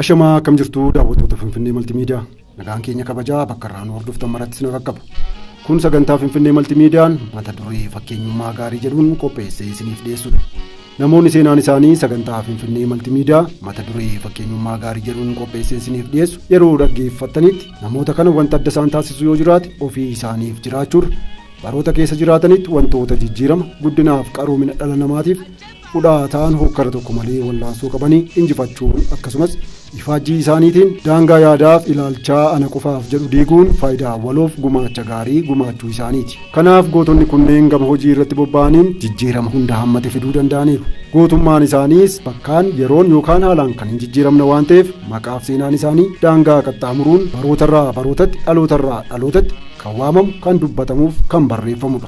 Ashamaa, akkam jirtu daawwattoota Finfinnee Maltiimiidiyaa? Nagaan keenya kabajaa bakka irraa nu hordoftan maratti isin qaqqabu. Kun sagantaa Finfinnee Maltiimiidiyaan mata duree "Fakkeenyummaa gaarii" jedhuun qopheessee isiniif dhiyeessudha. Namoonni seenaan isaanii sagantaa Finfinnee Maltiimiidiyaa mata duree "Fakkeenyummaa gaarii" jedhuun qopheessee isiniif dhiyeessu yeroo dhaggeeffattanitti, namoota kana wanta adda isaan taasisu yoo jiraate, ofii isaaniif jiraachuurra baroota keessa jiraatanitti wantoota jijjiirama guddinaaf qaroomina dhala namaatiif hudhaa ta'an hokkara tokko malee wallaansoo qabanii injifachuun, akkasumas ifaajjii isaaniitiin daangaa yaadaaf ilaalchaa ana qofaaf jedhu diiguun faayidaa waloof gumaacha gaarii gumaachuu isaaniiti. Kanaaf gootonni kunneen gama hojii irratti bobba'aniin jijjiirama hunda hammate fiduu danda'aniiru. Gootummaan isaaniis bakkaan, yeroon yookaan haalaan kan hin jijjiiramne waan ta'eef, maqaaf seenaan isaanii daangaa qaxxaamuruun barootarraa barootatti, dhalootarraa dhalootatti kan waamamu, kan dubbatamuuf kan barreeffamudha.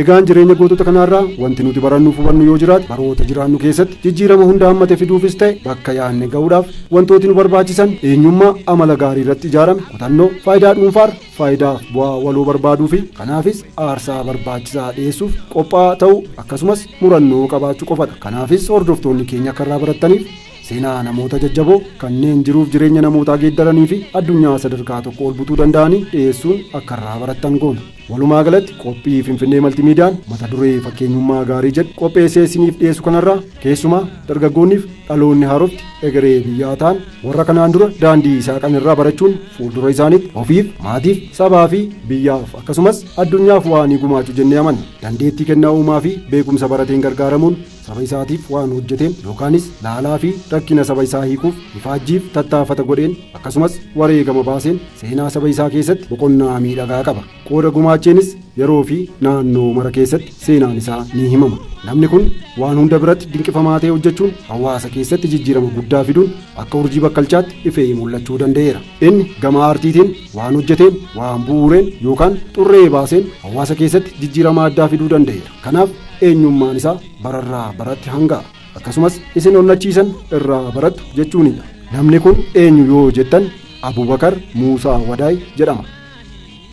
Egaan jireenya gootota kanaarraa wanti nuti barannuuf hubannu yoo jiraate, baroota jiraannu keessatti jijjiirama hunda hammate fiduufis ta'e bakka yaadne ga'uudhaaf wantooti nu barbaachisan eenyummaa amala gaarii irratti ijaarame, kutannoo, faayidaa dhuunfaarra faayidaaf bu'aa waloo barbaaduu fi kanaafis aarsaa barbaachisaa dhiyeessuuf qophaa'aa ta'uu, akkasumas murannoo qabaachuu qofadha. Kanaafis hordoftoonni keenya akka irraa barattaniif seenaa namoota jajjaboo kanneen jiruuf jireenya namootaa geeddaranii fi addunyaa sadarkaa tokko ol butuu danda'anii dhiyeessuun akka irraa barattan goona. Walumaa galatti qophii Finfinnee Maltiimiidiyaan mata duree "Fakkeenyummaa gaarii" jedhu qopheessee isiniif dhiyeessu kanarraa keessumaa dargaggoonniif dhaloonni haarofti egeree biyyaa ta'an warra kanaan dura daandii saaqan irraa barachuun fuuldura isaaniitti ofiif, maatiif, sabaa fi biyyaaf, akkasumas addunyaaf waa ni gumaachu jennee amanna. Dandeettii kennaa uumaa fi beekumsa barateen gargaaramuun saba isaatiif waan hojjeteen, yookaanis laalaa fi rakkina saba isaa hiikuuf ifaajjiif tattaafata godheen, akkasumas wareegama baaseen seenaa saba isaa keessatti boqonnaa miidhagaa qaba. Qooda gumaacheenis yeroo fi naannoo mara keessatti seenaan isaa ni himama. Namni kun waan hunda biratti dinqifamaa ta'e hojjechuun hawaasa keessatti jijjiirama guddaa fiduun akka urjii bakkalchaatti ifee mul'achuu danda'eera. Inni gama aartiitiin waan hojjeteen, waan bu'uureen yookaan xurree baaseen hawaasa keessatti jijjiirama addaa fiduu danda'eera. Kanaaf eenyummaan isaa bararraa baratti hanga'a. Akkasumas isin onnachiisan irraa barattu jechuunidha. Namni kun eenyu yoo jettan, Abubakar Muusaa Wadaay jedhama.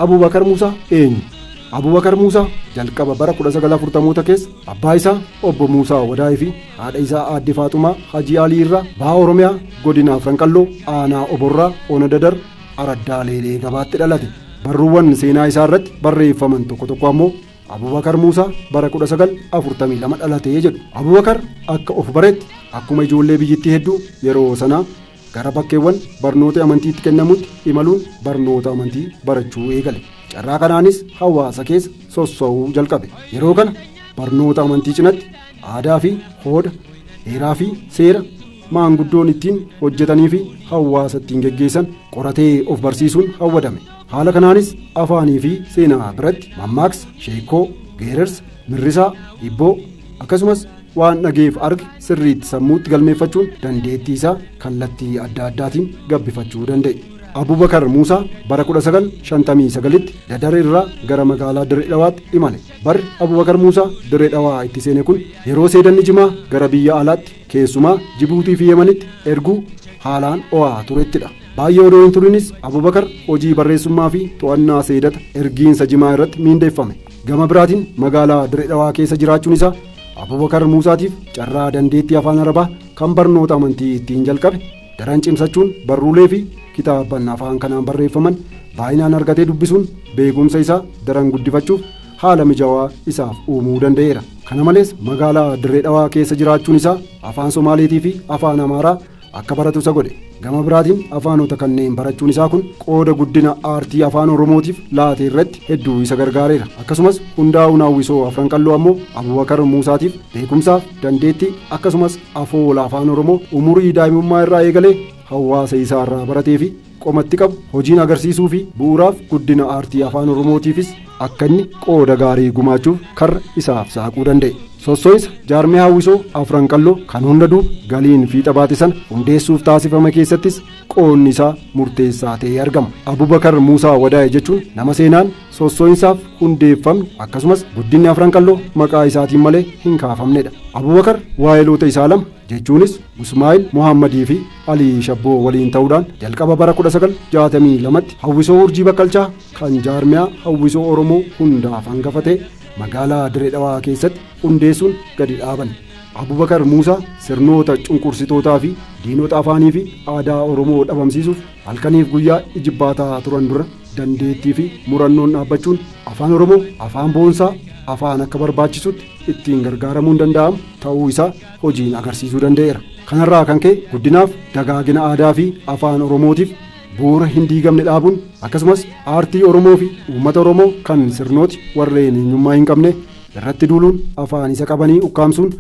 Abubakar Muusaa eenyu? Abubakar Muusaa jalqaba bara 1940moota keessa abbaa isaa obbo Muusaa Wadaay fi haadha isaa aadde Faaxumaa Hajii Alii irraa Baha Oromiyaa, godina Afran Qalloo, aanaa Oborraa, Ona Dadar, araddaa Leelee Gabaatti dhalate. Barruuwwan seenaa isaa irratti barreeffaman tokko tokko ammoo Abubakar Muusaa bara 1942 dhalatee jedhu. Abubakar akka of baretti akkuma ijoollee biyyittii hedduu yeroo sanaa gara bakkeewwan barnoota amantiitti kennamutti imaluun barnoota amantii barachuu eegale. Carraa kanaanis hawaasa keessa sossoo'uu jalqabe. Yeroo kana barnoota amantii cinatti aadaa fi hooda, heeraa fi seera maanguddoon ittiin hojjetanii fi hawaasa ittiin geggeessan qoratee of barsiisuun hawwadame. Haala kanaanis afaanii fi seenaa biratti mammaaksa, sheekoo, geerarsa, mirrisaa, hibboo, akkasumas waan dhageef arge sirriitti sammuutti galmeeffachuun dandeettii isaa kallattii adda addaatiin gabbifachuu danda'e. Abubakar Muusaa bara 1959tti Dadar irraa gara magaalaa Dirree Dhawaatti imale. Barri Abubakar Muusaa Dirree Dhawaa itti seene kun yeroo seedanni jimaa gara biyya alaatti, keessumaa Jibuutii fi Yemanitti erguu haalaan ho'aa turettidha. Baay'ee odoo hin turinis Abubakar hojii barreessummaa fi to'annaa seedata ergiinsa jimaa irratti miindeeffame. Gama biraatiin magaalaa Dirree Dhawaa keessa jiraachuun isaa Abubakar Muusaatiif carraa dandeettii afaan Arabaa kan barnoota amantii ittiin jalqabe daran cimsachuun barruulee fi kitaabban afaan kanaan barreeffaman baay'inaan argatee dubbisuun beekumsa isaa daran guddifachuuf haala mijaawaa isaaf uumuu danda'eera. Kana malees magaalaa Dirree Dhawaa keessa jiraachuun isaa afaan Somaaleetii fi afaan Amaaraa akka baratu isa godhe. Gama biraatiin afaanota kanneen barachuun isaa kun qooda guddina aartii afaan Oromootiif laate irratti hedduu isa gargaareera. Akkasumas hundaa'uun hawwisoo Afran Qalloo ammoo Abubakar Muusaatiif beekumsaaf dandeettii, akkasumas afoola afaan Oromoo umurii daa'imummaa irraa eegalee hawaasa isaa irraa baratee fi qomatti qabu hojiin agarsiisuu fi bu'uuraaf guddina aartii afaan Oromootiifis akka inni qooda gaarii gumaachuuf karra isaaf saaquu danda'e. Sosso'insa jaarmee hawwisoo Afran Qalloo kan hunda duuba galiin fiixa baate sana hundeessuuf taasifame keessattis qoonni isaa murteessaa ta'ee argama. Abubakar Muusaa Wadaa'e jechuun nama seenaan sosso'insaaf hundeeffamni, akkasumas guddinni Afran Qalloo maqaa isaatiin malee hin kaafamnedha. Abubakar waayiloota isaa lama, jechuunis Usmaa'il Muhammadii fi Alii Shabboo waliin ta'uudhaan jalqaba bara 1962tti hawwisoo Urjii Bakkalchaa kan jaarmiyaa hawwisoo Oromoo hundaaf hangafa ta'e magaalaa Dirree Dhawaa keessatti hundeessuun gadi dhaaban. Abubakar Muusaa sirnoota cunqursitootaa fi diinota afaanii fi aadaa Oromoo dhabamsiisuuf halkaniif guyyaa ijibbaataa turan dura dandeettii fi murannoon dhaabbachuun afaan Oromoo afaan boonsaa afaan akka barbaachisutti ittiin gargaaramuun danda'amu ta'uu isaa hojiin agarsiisuu danda'eera. Kanarraa kan ka'e guddinaaf dagaagina aadaa fi afaan Oromootiif bu'uura hin diigamne dhaabuun akkasumas aartii Oromoo fi uummata Oromoo kan sirnooti warreen eenyummaa hin qabne irratti duuluun afaan isa qabanii ukkaamsuun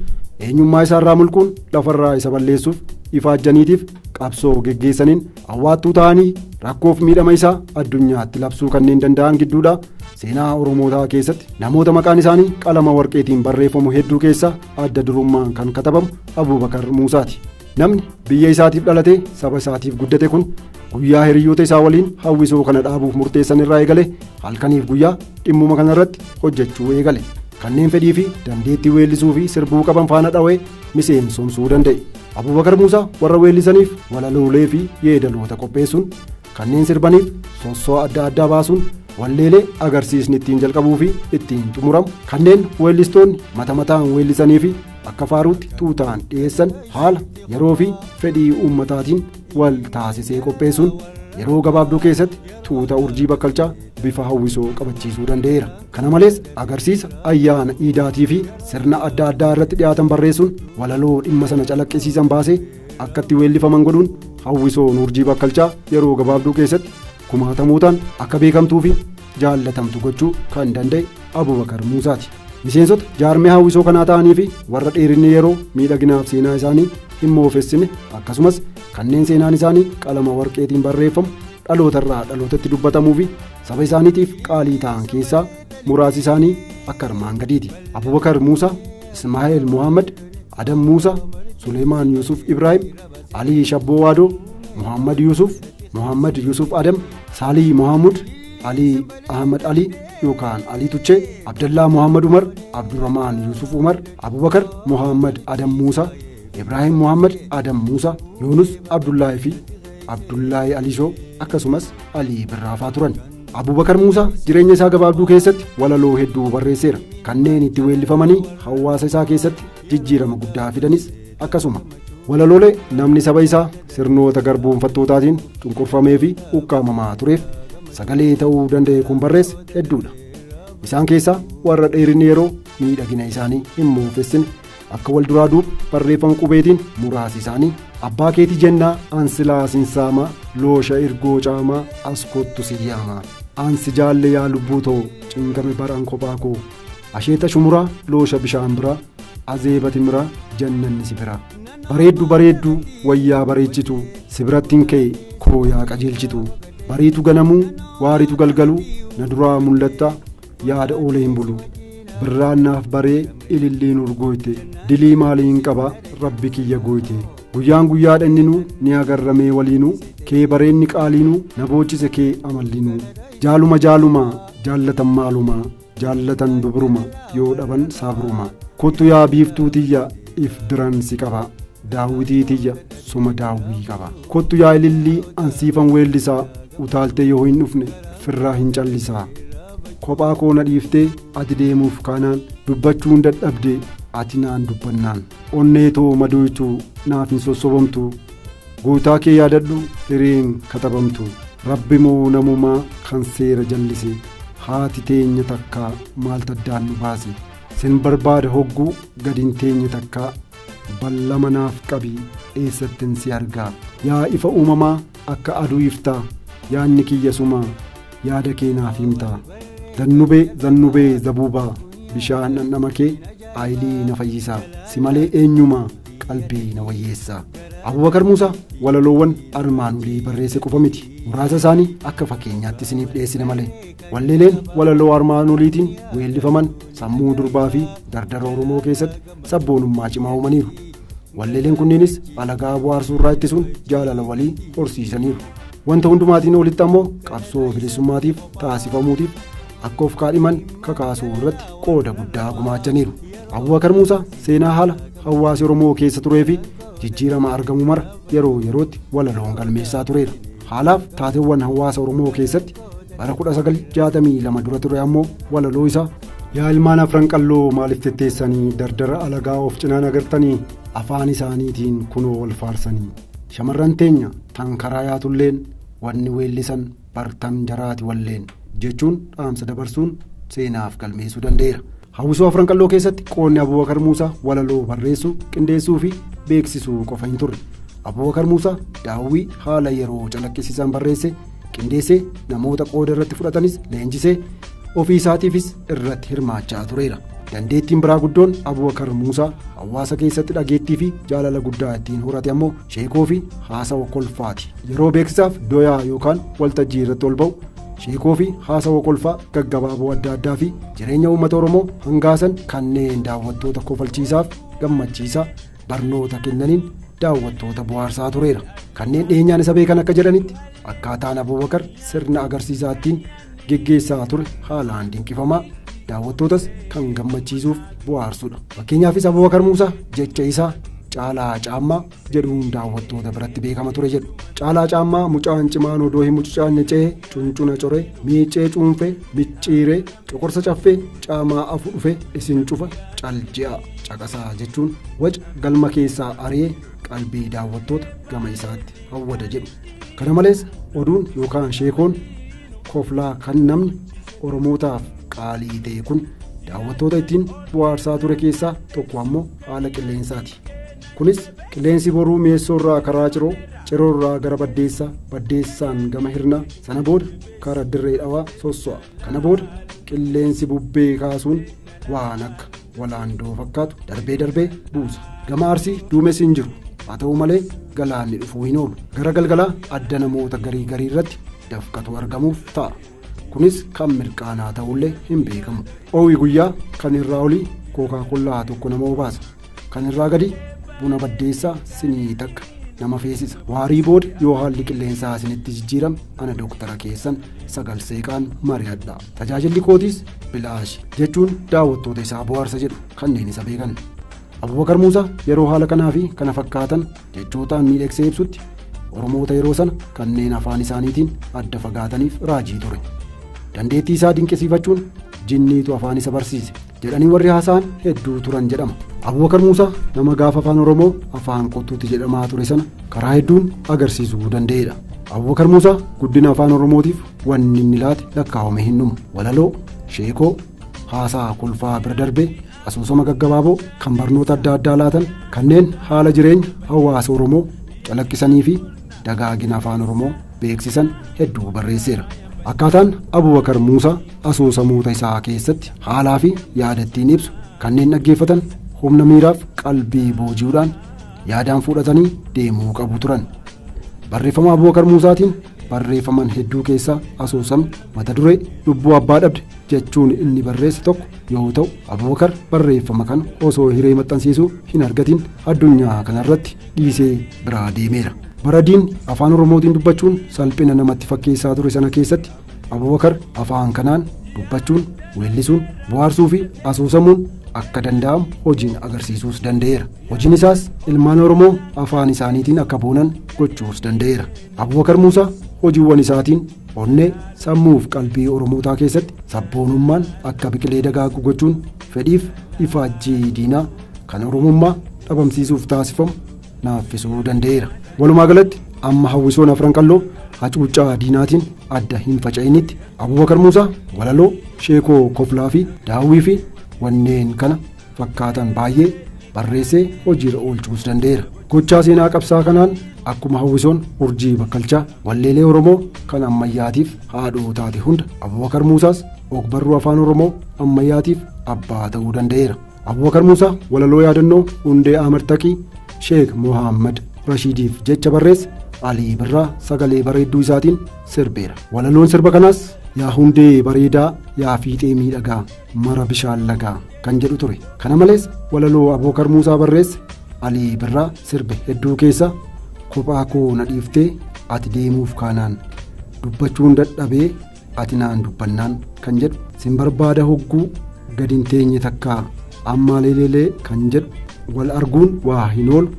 eenyummaa isaarraa mulquun lafarraa isa balleessuuf ifaajjaniitiif qabsoo geggeessaniin awwaattuu ta'anii rakkoof miidhama isaa addunyaatti labsuu kanneen danda'an gidduudha. Seenaa Oromootaa keessatti namoota maqaan isaanii qalama warqeetiin barreeffamu hedduu keessaa adda durummaan kan katabamu Abubakar Muusaati. Namni biyya isaatiif dhalatee saba isaatiif guddate kun guyyaa hiriyoota isaa waliin hawwisoo kana dhaabuuf murteessan irraa eegale halkaniif guyyaa dhimmuma kanarratti hojjechuu eegale. Kanneen fedhii fi dandeettii weellisuu fi sirbuu qaban faana dhawee miseensomsuu danda'e. Abubakar Muusaa warra weellisaniif walaloolee fi yeedaloota qopheessuun kanneen sirbaniif sossoo adda addaa baasuun walleelee agarsiisni ittiin jalqabuu fi ittiin xumuramu kanneen weellistoonni mata mataan weellisanii fi akka faaruutti tuutaan dhiyeessan haala yeroo fi fedhii uummataatiin wal taasisee qopheessuun yeroo gabaabduu keessatti tuuta urjii bakkalchaa bifa hawwisoo qabachiisuu danda'eera. Kana malees agarsiisa ayyaana iidaatii fi sirna adda addaa irratti dhiyaatan barreessuun walaloo dhimma sana calaqqisiisan baasee akka itti weellifaman godhuun hawwisoon urjii bakkalchaa yeroo gabaabduu keessatti kumaatamootaan akka beekamtuu fi jaallatamtu gochuu kan danda'e Abubakar Muusaati. Miseensota jaarmee hawwisoo kanaa ta'anii fi warra dheerinni yeroo miidhaginaaf seenaa isaanii hin moofessine akkasumas kanneen seenaan isaanii qalama warqeetiin barreeffamu dhalootarraa dhalootatti dubbatamuu fi saba isaaniitiif qaalii ta'an keessaa muraasi isaanii akka armaan gadiiti. Abubakar Muusaa, Ismaa'eel Muhammad, Adam Muusaa, Suleemaan Yusuf Ibrahim, Alii Shabboo Waadoo, Muhammad Yusuf, Muhammad Yusuf Adam, Saalii Muhammad, Alii Ahmad Ali yookaan Alii Tuchee, Abdallaa Muhammad Umar, Abdurrahmaan Yusuf Umar, Abubakar Muhammad Adam Muusaa, Ibrahim Muhammad Adam Muusaa, Yoonus Abdullaahi fi Abdullaahi Alishoo akkasumas Alii Birraafaa turan. Abubakar Muusaa jireenya isaa gabaabduu keessatti walaloo hedduu barreesseera. Kanneen itti weellifamanii hawaasa isaa keessatti jijjiirama guddaa fidanis akkasuma. Walaloolee namni saba isaa sirnoota garboonfattootaatiin cunqurfamee fi ukkaamamaa tureef sagalee ta'uu danda'e kun barreesse hedduudha. Isaan keessaa warra dheerinni yeroo miidhagina isaanii hin moofessine akka wal duraa duuba barreeffama qubeetiin muraasi isaanii abbaa keetii jennaa ansilaa sinsaamaa loosha ergoo caamaa as kottu siyyaamaa ansi jaalle yaa lubbuu too cingame baran kophaa koo asheeta shumuraa loosha bishaan biraa azeeba timiraa jannanni si biraa bareeddu bareedduu wayyaa bareechitu si birattiin ka'e koo yaa qajeelchitu bariitu ganamuu waaritu galgaluu na duraa mul'atta yaada oolee hin bulu birraan naaf baree ililliin urgooyte dilii maaliin qaba rabbi kiyya gooyte guyyaan guyyaa dhanninuu ni agarramee waliinuu kee bareenni qaaliinuu na boochise kee amallinuu jaaluma jaaluma jaallatan maaluma jaallatan dubruma yoo dhaban sabruma kottu yaa biiftuu tiyya if biran si qaba daawwitii tiyya suma daawwii qaba kottu yaa ilillii ansiifan weellisaa utaaltee yoo hin dhufne firraa hin callisaa kophaa koo na dhiiftee ati deemuuf kaanaan dubbachuun dadhabde ati naan dubbannaan onnee too madooytu naaf hin sossobamtu gootaa kee yaadadhu hireen katabamtu rabbi moo namumaa kan seera jallise haati teenya takkaa maal taddaan nu baase sin barbaada hogguu gad hin teenye takkaa ballama naaf qabi eessattin si argaa yaa ifa uumamaa akka aduu iftaa yaanni kiyya sumaa yaada kee naaf himtaa zannubee zannubee zabuubaa bishaan dhandhama kee aayilii na fayyisaa si malee eenyumaa qalbii na wayyeessaa. Abubakar Muusaa walaloowwan armaan olii barreesse qofa miti muraasa isaanii akka fakkeenyaatti isiniif dhiyeessine malee walleeleen walaloo armaan oliitiin weellifaman sammuu durbaa fi dardara Oromoo keessatti sabboonummaa cimaa uumaniiru. Walleeleen kunneenis alagaa bohaarsuu irraa ittisuun jaalala walii horsiisaniiru. Wanta hundumaatiin olitti ammoo qabsoo bilisummaatiif taasifamuutiif akka of kaadhiman kakaasuu irratti qooda guddaa gumaachaniiru. Abubakar Muusaa seenaa haala hawaasi Oromoo keessa turee fi jijjiirama argamu mara yeroo yerootti walaloon galmeessaa tureera. Haalaaf taateewwan hawaasa Oromoo keessatti bara 1962 dura ture ammoo walaloo isaa Yaa ilmaan afran qalloo maaliif tetteessanii dardara alagaa of cinaan agartanii afaan isaaniitiin kunoo wal faarsanii shamarran teenya tan karaa yaatulleen wanni weellisan bartan jaraati walleen jechuun dhaamsa dabarsuun seenaaf galmeessuu danda'eera. Hawwisoo afran qalloo keessatti qoonni Abubakar Muusaa walaloo barreessuu, qindeessuu fi beeksisuu qofa hin turre. Abubakar Muusaa daawwii haala yeroo calaqqisiisan barreesse, qindeessee namoota qooda irratti fudhatanis leenjisee ofii isaatiifis irratti hirmaachaa tureera. Dandeettiin biraa guddoon Abubakar Muusaa hawaasa keessatti dhageettii fi jaalala guddaa ittiin horate ammoo sheekoo fi haasawa kolfaati. Yeroo beeksisaaf doyaa yookaan waltajjii irratti ol ba'u sheekoo fi haasawa kolfaa gaggabaaboo adda addaa fi jireenya uummata Oromoo hangaasan kanneen daawwattoota kofalchiisaaf gammachiisaa barnoota kennaniin daawwattoota bohaarsaa tureera. Kanneen dhiyeenyaan isa beekan akka jedhanitti akkaataan Abubakar sirna agarsiisaa ittiin geggeessaa ture haalaan dinqifamaa daawwattootas kan gammachiisuuf bohaarsudha. Fakkeenyaafis Abubakar Muusaa jecha isaa Caalaa Caammaa jedhuun daawwattoota biratti beekama ture jedhu. Caalaa Caammaa mucaan cimaan odoo hin mucucaanne ce'ee cuncuna coree miicee cuunfee micciiree coqorsa caffee caamaa afu dhufe isin cufa calji'a caqasaa jechuun waca galma keessaa ari'ee qalbii daawwattoota gama isaatti hawwata jedhu. Kana malees oduun yookaan sheekoon koflaa kan namni Oromootaaf qaalii ta'e kun daawwattoota ittiin bohaarsaa ture keessaa tokko ammoo haala qilleensaati. Kunis qilleensi boruu mi'eessoorraa karaa Ciroo, Ciroorraa gara Baddeessaa, Baddeessaan gama Hirnaa, sana booda kara Dirree Dhawaa sosso'a. Kana booda qilleensi bubbee kaasuun waan akka walaandoo fakkaatu darbee darbee buusa. Gama Arsii duumessi hin jiru. Haa ta'u malee galaanni dhufuu hin oolu. Gara galgalaa adda namoota garii garii irratti dafqatu argamuuf ta'a. Kunis kan mirqaanaa ta'ullee hin beekamu. Oowi guyyaa kan irraa olii kookaa-kollaa tokko nama obaasa. Kan irraa gadi buna baddeessaa sinii takka nama feesisa. Waarii booda yoo haalli qilleensaa isinitti jijjiirame ana dooktara keessan sagal seeqaan mari'adha. Tajaajilli kootiis bilaashi jechuun daawwattoota isaa bohaarsa jedhu kanneen isa beekan. Abubakar Muusaa yeroo haala kanaa fi kana fakkaatan jechootaan miidhagsee ibsutti Oromoota yeroo sana kanneen afaan isaaniitiin adda fagaataniif raajii ture. Dandeettii isaa dinqisiifachuun jinniitu afaan isa barsiise jedhanii warri haasa'an hedduu turan jedhama. Abubakar Muusaa nama gaafa afaan Oromoo afaan qottuuti jedhamaa ture sana karaa hedduun agarsiisuu danda'edha. Abubakar Muusaa guddina afaan Oromootiif wanni inni laate lakkaa'ame hin dhumu. Walaloo, sheekoo, haasaa kolfaa bira darbee asoosama gaggabaaboo kan barnoota adda addaa laatan kanneen haala jireenya hawaasa Oromoo calaqqisanii fi dagaagina afaan Oromoo beeksisan hedduu barreesseera. Akkaataan Abubakar Muusaa asoosamoota isaa keessatti haalaa fi yaada ittiin ibsu kanneen dhaggeeffatan humna miiraaf qalbii booji'uudhaan yaadaan fudhatanii deemuu qabu turan. Barreeffama Abubakar Muusaatiin barreeffaman hedduu keessaa asoosamni mata duree lubbuu abbaa dhabde jechuun inni barreesse tokko yoo ta'u Abubakar barreeffama kana osoo hiree maxxansiisuu hin argatin addunyaa kanarratti dhiisee biraa deemeera. Bara diinni afaan Oromootiin dubbachuun salphina namatti fakkeessaa ture sana keessatti Abubakar afaan kanaan dubbachuun, weellisuun, bohaarsuu fi asoosamuun akka danda'amu hojiin agarsiisuus danda'eera. Hojiin isaas ilmaan Oromoo afaan isaaniitiin akka boonan gochuus danda'eera. Abubakar Muusaa hojiiwwan isaatiin onnee, sammuu fi qalbii Oromootaa keessatti sabboonummaan akka biqilee dagaagu gochuun fedhiif ifaajjii diinaa kan Oromummaa dhabamsiisuuf taasifamu naaffisuu danda'eera. Walumaa galatti amma hawwisoon afran qalloo hacuuccaa diinaatiin adda hin faca'initti Abubakar Muusaa walaloo, sheekoo koflaa fi daawwii fi wanneen kana fakkaatan baay'ee barreessee hojiirra oolchuus danda'eera. Gochaa seenaa qabsaa kanaan akkuma hawwisoon urjii bakkalchaa walleelee Oromoo kan ammayyaatiif haadhoo taate hunda Abubakar Muusaas ogbarruu afaan Oromoo ammayyaatiif abbaa ta'uu danda'eera. Abubakar Muusaa walaloo yaadannoo Hundee Ahmad Taqii Sheek Mohaammed Rashiidiif jecha barreesse Alii Birraa sagalee bareedduu isaatiin sirbeera. Walaloon sirba kanaas yaa hundee bareedaa yaa fiixee miidhagaa mara bishaan lagaa kan jedhu ture. Kana malees walaloo Abubakar Muusaa barreesse Alii Birraa sirbe hedduu keessaa kophaa koo na dhiiftee ati deemuuf kaanaan dubbachuun dadhabee ati naan dubbannaan kan jedhu sin barbaada hogguu gad hin teenye takkaa ammaa leelelee kan jedhu wal arguun waa hin oolu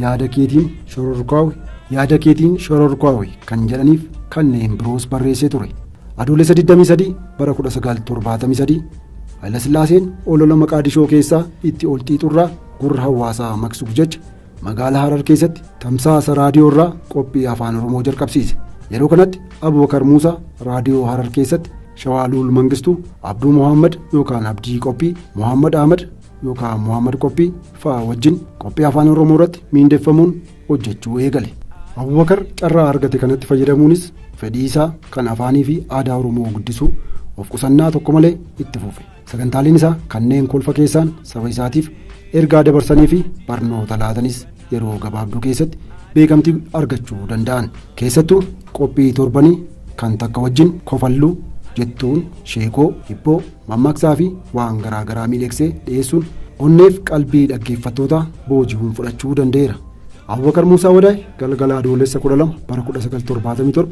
yaada keetiin shororkaawe yaada keetiin shororkaawe kan jedhaniif kanneen biroos barreessee ture. Adoolessa 23 bara 1973 Hayilasillaaseen olola Maqaadishoo keessaa itti ol xiixurraa gurra hawaasaa maqsuuf jecha magaalaa Harar keessatti tamsaasa raadiyoorraa qophii afaan Oromoo jalqabsiise. Yeroo kanatti Abubakar Muusaa raadiyoo Harar keessatti Shawaaluul Mangistuu, Abduu Mohaammed yookaan Abdii Qophii, Mohaammed Ahmad yookaan Mohaammed Qophii fa'aa wajjin qophii afaan Oromoo irratti miindeffamuun hojjechuu eegale. Abubakar carraa argate kanatti fayyadamuunis fedhii isaa kan afaanii fi aadaa Oromoo guddisuu of qusannaa tokko malee itti fufe. Sagantaaleen isaa kanneen kolfa keessaan saba isaatiif ergaa dabarsanii fi barnoota laatanis yeroo gabaabduu keessatti beekamtii argachuu danda'an. Keessattuu qophii torbanii kan takka wajjin kofalluu jettuun sheekoo, hibboo, mammaaksaa fi waan garaa garaa miidhagsee dhiyeessuun onneef qalbii dhaggeeffattootaa booji'uun fudhachuu danda'eera. Abubakar Muusaa Wadaay galgala Adoolessa 12 bara 1977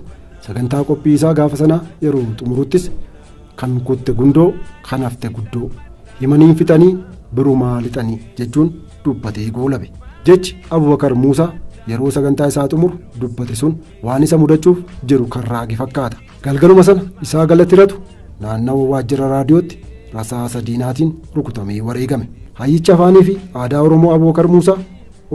sagantaa qophii isaa gaafa sanaa yeroo xumuruttis kan kutte gundoo kan hafte guddoo himaniin fixanii birumaa lixanii jechuun dubbatee goolabe. Jechi Abubakar Muusaa yeroo sagantaa isaa xumuru dubbate sun waan isa mudachuuf jiru kan raage fakkaata. Galgaluma sana isaa galatiratu naannawa waajjira raadiyootti rasaasa diinaatiin rukutamee wareegame. Hayyicha afaanii fi aadaa Oromoo Abubakar Muusaa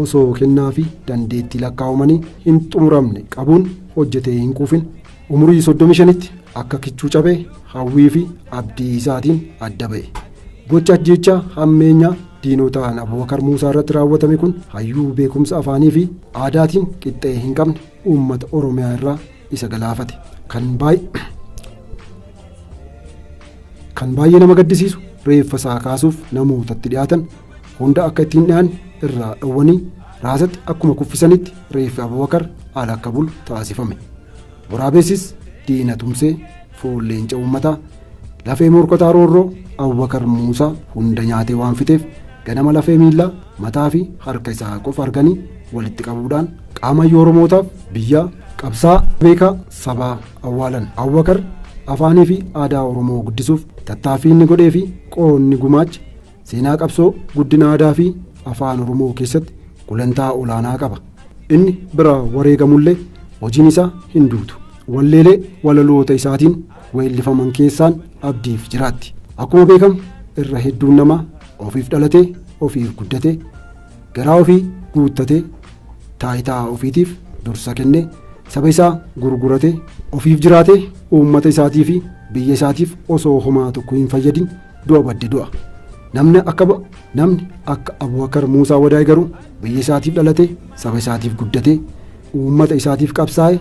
osoo kennaa fi dandeettii lakkaa'amanii hin xumuramne qabuun hojjetee hin quufin umurii 35tti akka kichuu cabee hawwii fi abdii isaatiin adda ba'e. Gocha ajjeechaa hammeenyaa diinotaan Abubakar Muusaa irratti raawwatame kun hayyuu beekumsa afaanii fi aadaatiin qixxee hin qabne uummata Oromiyaa irraa isa galaafate. Kan baay'ee nama gaddisiisu reeffa isaa kaasuuf namootatti dhiyaatan hunda akka ittiin dhiyaanne irraa dhowwanii raasatti akkuma kuffisanitti reeffi Abubakar ala akka bulu taasifame. Waraabessis diina tumsee foon leenca uummataa lafee morkataa roorroo Abubakar Muusaa hunda nyaatee waan fixeef ganama lafee miillaa mataa fi harka isaa qofa arganii walitti qabuudhaan qaama Oromootaaf biyyaa qabsaa beekaa sabaa awwaalan. Abubakar afaanii fi aadaa Oromoo guddisuuf tattaaffii inni godhee fi qoonni gumaache seenaa qabsoo guddina aadaa fi afaan Oromoo keessatti gulantaa olaanaa qaba. Inni bira wareegamullee hojiin isaa hin duutu. Walleelee walaloota isaatiin weellifaman keessaan abdiif jiraatti. Akkuma beekamu irra hedduun namaa ofiif dhalatee ofiif guddatee garaa ofii guuttatee taayitaa ofiitiif dursa kennee saba isaa gurguratee ofiif jiraatee uummata isaatii fi biyya isaatiif osoo homaa tokko hin fayyadin du'a badde du'a. Namni akka Abubakar Muusaa Wadaay garuu biyya isaatiif dhalatee saba isaatiif guddatee uummata isaatiif qabsaa'e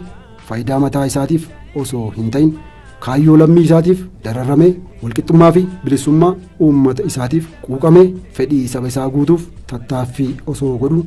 faayidaa mataa isaatiif osoo hin ta'in kaayyoo lammii isaatiif dararamee walqixxummaa fi bilisummaa uummata isaatiif quuqamee fedhii saba isaa guutuuf tattaaffii osoo godhu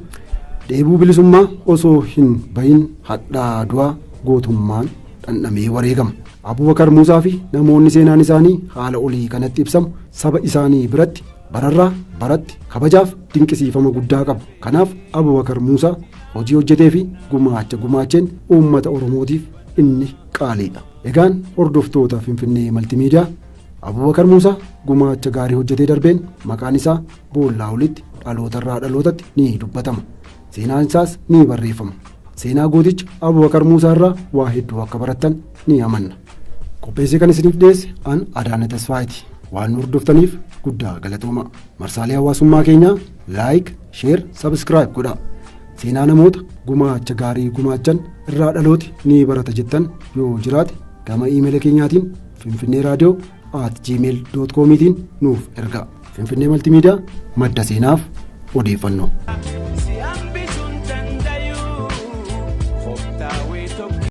dheebuu bilisummaa osoo hin bahin hadhaa du'aa gootummaan dhandhamee wareegama. Abubakar Muusaa fi namoonni seenaan isaanii haala olii kanatti ibsamu saba isaanii biratti bararraa baratti kabajaaf dinqisiifama guddaa qabu. Kanaaf Abubakar Muusaa hojii hojjetee fi gumaacha gumaacheen uummata Oromootiif inni qaaliidha. Egaan hordoftoota Finfinnee Maltimiidiyaa Abubakar Muusaa gumaacha gaarii hojjetee darbeen maqaan isaa boollaa olitti dhalootarraa dhalootatti ni dubbatama. Seenaan isaas ni barreeffama. Seenaa gooticha Abubakar Muusaa irraa waa hedduu akka barattan ni amanna. Qopheessee kan isiniif dhiyeesse an Adaana Tasfaayiiti. Waan nu hordoftaniif guddaa galatooma. Marsaalee hawaasummaa keenyaa like, share, subscribe godhaa. Seenaa namoota gumaacha gaarii gumaachan irraa dhalooti ni barata jettan yoo jiraate gama iimeela keenyaatiin finfinneeradio@gmail.comiitiin nuuf ergaa. Finfinnee Maltimiidiyaa madda seenaaf odeeffannoo.